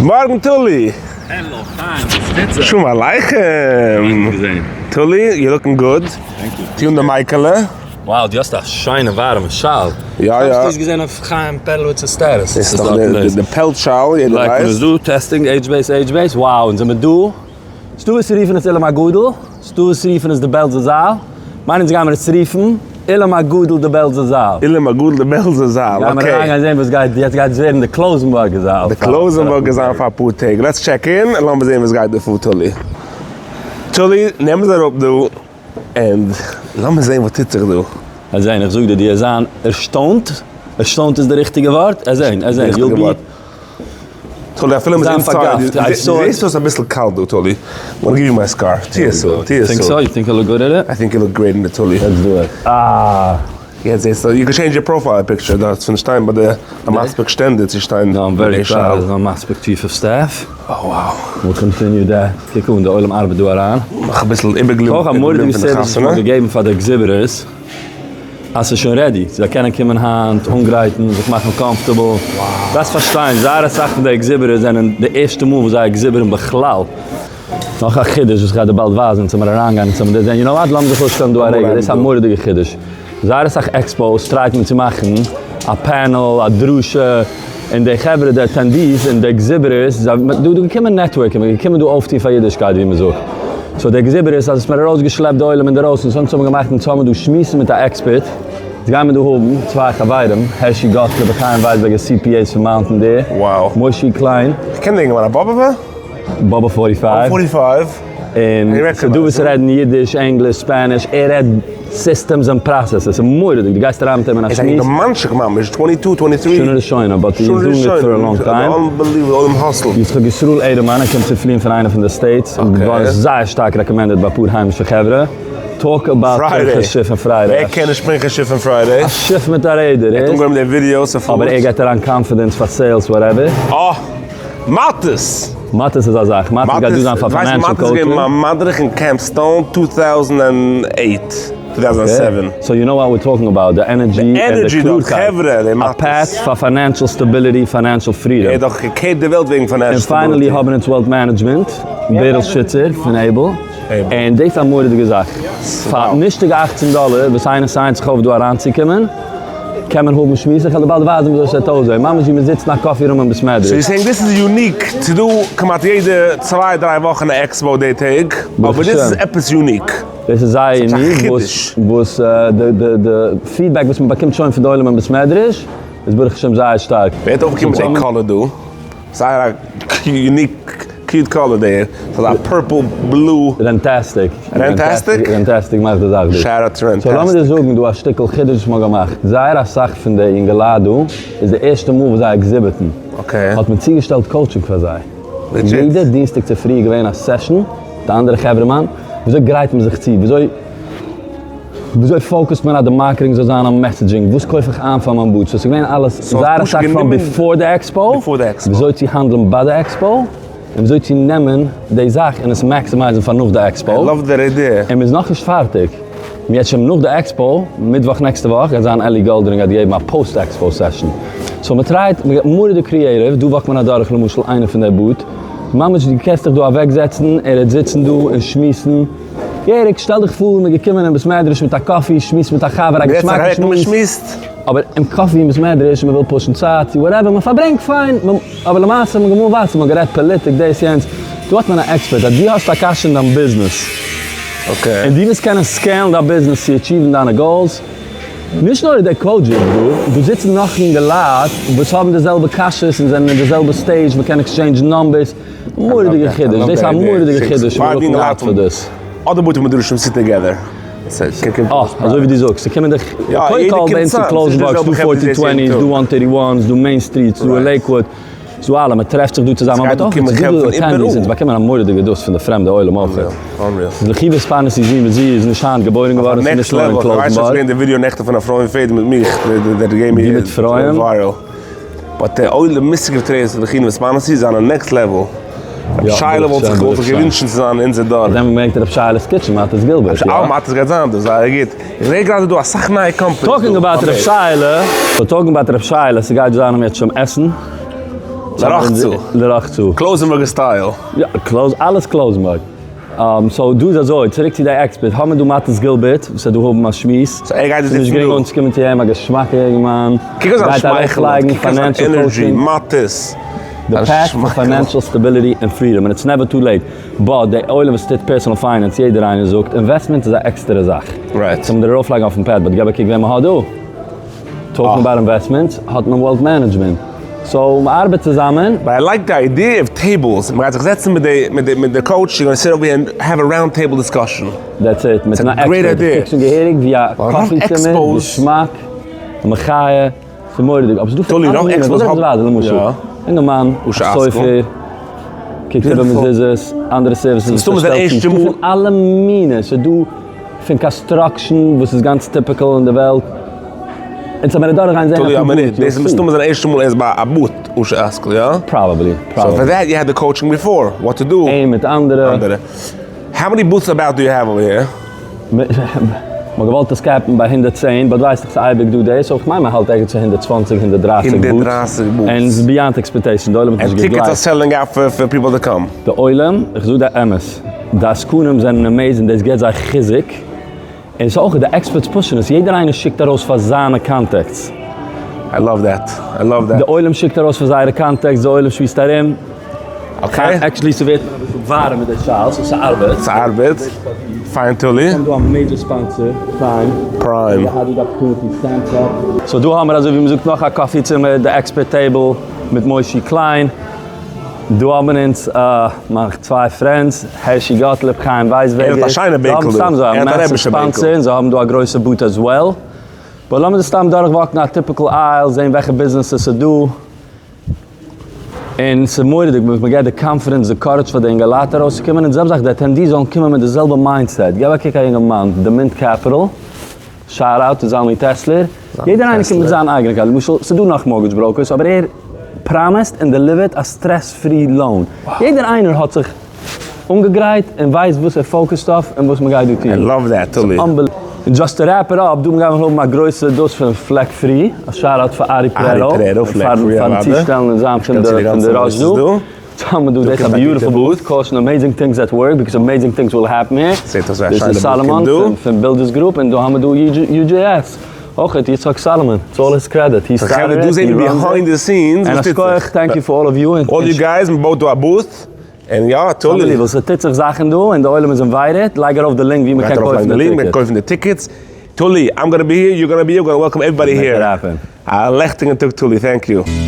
מארגן תולי! העלא חיים, וואס טוט זיך? שלום עליכם! תולי, you looking good. טו אן די מייקעלע. Wow, דו האסט א שיינע ווארעמע שאל. יא יא. האסט דאס געזען אויף חיים פערלאוויצ'ס status? דאס איז דאך די פעלץ שאל, יעדער ווייסט. לייק מען איז דא, testing, עידזש base, עידזש base, wow, אונז זעמיר דא. ס'דא וואס רופן עס אולם הגדול, ס'דא וואס רופן עס די בעלזע זאל, מיין אונז גיימיר עס רופן אולם הגדול די בעלזע זאל. אולם הגדול די בעלזע זאל, okay. גיימיר אריינגיין זען וואס גייט, יעצט גייט עס ווערן די קלויזענבורגער זאל. די קלויזענבורגער זאל פאר אפאר טעג, let's check in און לאמיר זען וואס גייט דא פאר תולי. תולי, נעם עס אראפ דא און לאמיר זען וואס טוט זיך דא. ער זען, איך זאג דיר, דו וועסט זיין ערשטוינט, ערשטוינט איז די ריכטיגע ווארט, ער זען, ער זען, you'll be. טאלי אפילו מ'איז inside, דו זעסט אויס אביסל קאלט דא טאלי, I'm gonna give you my scarf, טוה עס אן, טוה עס אן. Think so? You think I look good in it? I think you look great in די טאלי. Let's do it. אה. יעצט זעסטו, you can change your profile picture דארט פון שטיין ביי די המספיק שטענדער צו שטיין No, I'm very proud of המספיק chief of staff. Oh wow. We'll continue that. קוק אן, די עולם ארבעט דא אריין. נאך אביסל איבערגעבליבן אויך א מורא'דיגע פון די service וואס חתונה. מ'האט געגעבן פאר די exhibitors. אז ס'איז שוין ready, זיי קענען קומען היינט, אנגרייטן, זיך מאכן comfortable. דארפסט פארשטיין, זייער אסאך פון די exhibitors זענען די ערשטע מאל וואס זיי exhibit ן בכלל. נאך א חידוש וואס כ'גיי דיר באלד ווייזן, אונז וועמיר אריינגיין אונז וועמיר דאס זען, you know what, לאמיר זיך אפשטעלן דא א רגע, דאס איז א מורא'דיגע חידוש. זייער אסאך expos try ט מען צו מאכן א panel, א דרשה, און די חברה די attendees און די exhibitors זיי דא דא געקומען network ן, מ'איז געקומען דא אויפטון פאר אידישקייט ווי מ'זאגט, so די exhibitors אז עס מיר ארויסגעשלעפט די עולם אינדערויסן, so אונז האבן געמאכט אונז האבן דא שמועסן מיט א עקספערט, יעצט גייען מיר דא האבן צוויי חברים, הערשי גאטליב און חיים ווייסבערגער CPAs פון מאונטען דעיר, מושי קליין. כ'קען די אינגערמאן, א באבעווע? באבע forty five. Forty five. און ס'דא וואס רעדן אידיש, ענגליש, ספעניש, ער רעדט systems און processes, ס'איז מורא'דיג, דו גייסט אריין מיט אים אין א שמועס. ער איז א אינגערמאנטשיק ממש, twenty two, twenty three. שנה ראשונה, but he's doing it for a long time. Unbelievable, עולם hustle. יצחק ישראל עדעלמאן, ער קומט צו פליען פון איינע פון די states, און געווארן זייער שטארק recommended ביי אפאר היימישע חברה. Talk about פנחס שיף און Friday. ווער קען נישט פנחס שיף און Friday? א שיף מיט א רעדער, ער האט אנגעהויבן די ווידיאוס אויף אבער ער גייט אריין confidence פאר sales whatever. אה! מאטעס! מאטעס איז א זאך, מאטעס גייט דא זיין פאר financial מאטעס איז געווען מיין מדריך אין Camp Stone two thousand and eight, two thousand seven. So you know what we're talking about, די energy און די קלארקייט, א path פאר financial stability, financial freedom. ער האט דאך געקערט די וועלט וועגן financial stability. און finally האבן אונז wealth management, בערל שיצער פון Able, און דאס איז א מורא'דיגע זאך, פאר נישטיגע אכצן דאלער וואס איינער sign ט זיך אויף דא אריינצוקומען, קען מען האבן שמועסן, איך וועל דיר באלד ווייזן וויאזוי ס'וועט אויסזען, ממש ווי מ'זיצט אין א coffee room אין בית מדרש. So you saying this איז unique, ס'איז דא כמעט יעדע צוויי דריי וואכן א expo די טעג, אבער דאס איז עפעס unique. דאס איז זייער unique, וואס די feedback וואס מ'באקומט שוין פון די עולם אין בית מדרש איז ברוך השם זייער שטארק. ווער האט אויפגעקומען מיט די color דא? זייער א unique cute color דער, ס'איז א purple blue. Rentastic. Rentastic? Rentastic מאכט די זאך דא. Shout out to Rentastic. So לאמיר דיר זאגן דא א שטיקל חידוש וואס מ'האט געמאכט. זייער אסאך פון די אינגעלייט דא איז די ערשטע מאל וואס זיי exhibit ן. Okay. האט מען צוגעשטעלט coaching פאר זיי. Legit. יעדע דינסטאג צופרי איז געווען א session מיט א אנדערע חברה'מאן, וויאזוי גרייט מען זיך צו, וויאזוי. וויאזוי focus ט מען אז די marketing זאל זיין אויף messaging? וואס קויף איך איין פאר מיין booth? So ס'איז געווען אלעס זייער אסאך פון before די expo, וויאזוי צו האנדלען ביי די expo, און וויאזוי צו נעמען די זאך און עס maximize ן פאר נאך די expo. און מ'איז נאכנישט פארטיג. מ'יעצט שוין נאך די expo, מיטוואך נעקסטע וואך גייט זיין אלי גאלדער און גייט געבן א post expo session. So מ'טרייט, מ'גייט מורא'דיג creative, דא walk ט מען אדורך למשל איינע פון די booth, ממש דו קענסט דיך דא אוועקזעצן, ער וועט זיצן דא און שמועסן. געהעריג, שטעל דיך פאר מ'איז געקומען אין בית מדרש מיט א coffee, שמועסט מיט א חבר א געשמאקע שמועס, אבער אין coffee אין בית מדרש, מ'וויל push ן צייט, צו whatever, מ'פארברענגט פיין, אבער למעשה מ'האט געמאלן וואסער, מ'האט גערעדט פאליטיק, דאס יענץ, דא האט מען א עקספערט, אז דו האסט א קשיא אין דיין ביזנעס, און דו ווילסט קענען scale ן דיין ביזנעס צו achieve ן דיינע goals, נישט נאר איז דער coach דא, דא זיצן נאך יונגעלייט וואס האבן די זעלבע קשיות און זענען אין די זעלבע stage, מ'קען exchange ן numbers, מורא'דיגע חידוש, דאס איז א מורא'דיגע חידוש, we're looking out for this. אדער בתי מדרשים sit together. אה, אזוי ווי דו זאגסט, ס'קומען דיך, קודם כל ביי אונז אין קלויזענבורג ס'דא forty twenty, ס'דא one thirty one, ס'דא Main Street, ס'דא אין לעיקוואוד, ס'דא אלע, מ'טרעפט זיך דא צוזאמען, אבער אויך ס'דא דא attendees, אונז באקומען א מורא'דיגע דאס פון די פרעמדע עולם אויך. לחיבת פרנסי זון וזי איז נישט היינט געבוירן געווארן, ס'איז נישט נאר אין קלויזענבורג. ווי מיט פרויען? But די עולם מושג טרעיס און חינות פארמאסי זענען next level. רבי שייעלע וואלט זיך וואלט זיך געווינטשן צו זיין אין אונזער דור. אזוי מען ברענגט רבי שייעלע'ס kitchen מאטעס גילבערט, יא? אה מאטעס גייט זיין דא, זייער גוט. איך זעה גראדע דא אסאך נייע companies דא. Talking about רבי שייעלע. So talking about רבי שייעלע, ס'גייט זיין אם ירצה השם עסן. לרחצה. לרחצה. קלויזענבורגער style. יא, קלויז, אלעס קלויזענבורג. So דא איז אזוי, צוריק צו די עקספערט, האמיר דא מאטיס גילבערט וואס וועט דא האבן א שמועס. So ער גייט דא ס'איז נישט זיצן גרינג דא. אנצוקומען צו אים, א געשמאקער יונגערמאן. קוק אויף זיין גייט שמייכל, ארויפלייגן קוק אויף זיין financial energy, coaching. מאטיס. די path פאר financial stability און freedom, און it's never too late. But די עולם וואס טוט personal finance, יעדער איינער זאגט, investment איז א עקסטערע זאך. Right. צום דיר ארויפלייגן אויפן pad, but געב א קוק וועם מ'האט דא. Talking about investments, האט מען wealth management. So מ'ארבעט צוזאמען. But I like the idea of tables, מ'גייט זיך זעצן מיט די מיט די מיט די coach, you gonna sit over here and have a round table discussion. That's it, מיט אן It's a great עקספערט, idea. קוקט שוין געהעריג ווי א ווייל רוב coffee צימער, expos. געשמאק, א מחיה, ס'איז מורא'דיג, אבער ס'איז דא פון תולי, אלע רוב מינים, expos וואס האבן. ווייזער למשל, יא. אינגערמאן, א אושר אשכול. סופר, קוקט איבער Beautiful. מזוזות, אנדערע services וואס מסתמא זיין פארשטעלט ערשטע זיך, מאל. ס'דא פון אלע מינים, ס'איז דא פון construction וואס איז גאנץ typical אין די וועלט, אונז האבן מיר אדורכגיין זען תולי, א אפאר מינוט, booths, דאס איז מסתמא זיין ערשטע מאל ער איז ביי א booth, אושר אשכול, יא? Probably, So for probably. That you had the coaching before, what to do. אים מיט אנדערע. אנדערע. How many booths about do you have over here? מ'האט געוואלט עס cap ן ביי 110, but ווייסט איך ס'איז אייביג דא דאס, so כ'מיין מ'האלט ערגעץ צו 120, 130 booths. 130 booths. און ס'איז beyond expectation, די עולם האט און נישט tickets געגלייבט. are selling out for for people to come. די עולם, איך זאג די אמת, די עסקנים זענען amazing, דאס געבט זיי חיזוק, און ס'איז אויך די experts push ן עס, יעדער איינער שיקט ארויס פאר זיינע contacts. I love that, I love that. די עולם שיקט ארויס פאר זייערע contacts, די עולם שמועסט ארום. Okay. Actually ס'ווערט מיר אביסל ווארעם מיט די שאל, so ס'ארבעט. ס'ארבעט. פיין תולי. האבן דא א major sponsor, Prime. Prime. געהאט דא די opportunity סטענד אפ. So דא האמיר אזוי ווי מ'זאגט נאך א coffee צימער, די expert table מיט מושי קליין. דא האבן אונז מיינע צוויי friends, הערשי גאטליב, חיים ווייסבערגער. ער האט א שיינע בענקל דא. זיי האבן סתם אזוי ער א האט א massive רעבישע בענקל. sponsor און זיי האבן דא א גרויסע booth as well. But לאמיר סתם דורך walk ן א typical aisle, זען וועלכע ביזנעסעס ס'איז דא. און ס'איז מורא'דיג וואס מ'געט די confidence, די courage פאר די אינגעלייט ארויסצוקומען, און די זעלבע זאך די attendees זאלן קומען מיט די זעלבע mindset. געב א קוק א יונגערמאן, די Mint Capital, shout out צו זלמי טעסלער, יעדער איינער קומט מיט זיין אייגענע קאר, למשל ס'איז דא נאך mortgage brokers אבער ער promised און deliver ט א stress free loan, יעדער איינער האט זיך אנגעגרייט און ווייסט וואס ער focus ט אויף און וואס מ'גייט דא טון. I love that, תולי. און just to wrap it up, דא גיימיר האבן א גרויסע דאס פון פלעק פרי, א shout out פאר ארי פרערא, פארן צושטעלן און זיין פון די ראש דא. האבן מיר דא דאס א beautiful booth, caution amazing things at work because amazing things will happen here. זעט אויס ווי א דאס איז שיינע booth סאלאמאן קומט דא. פון Builders Group און דא האבן מיר דא UJS אויכעט יצחק סאלאמאן, it's all his credit, he started דא it, זעט he מען runs it. Behind the scenes און וואס א טוט זיך. שכוח, thank you for all of you. All you guys, מען בויט דא א booth, און יא, תולי. Unbelievable, ס'טוט זיך זאכן דא און די עולם איז invited, לייג ארויף די link ווי מ'קען מ'גייט קויפן ארויפלייגן די די link, מ'גייט tickets. קויפן די tickets. תולי, I'm gonna be here, you gonna be here, gonna welcome everybody Make here. it happen. א לעכטיגן טאג תולי, thank you.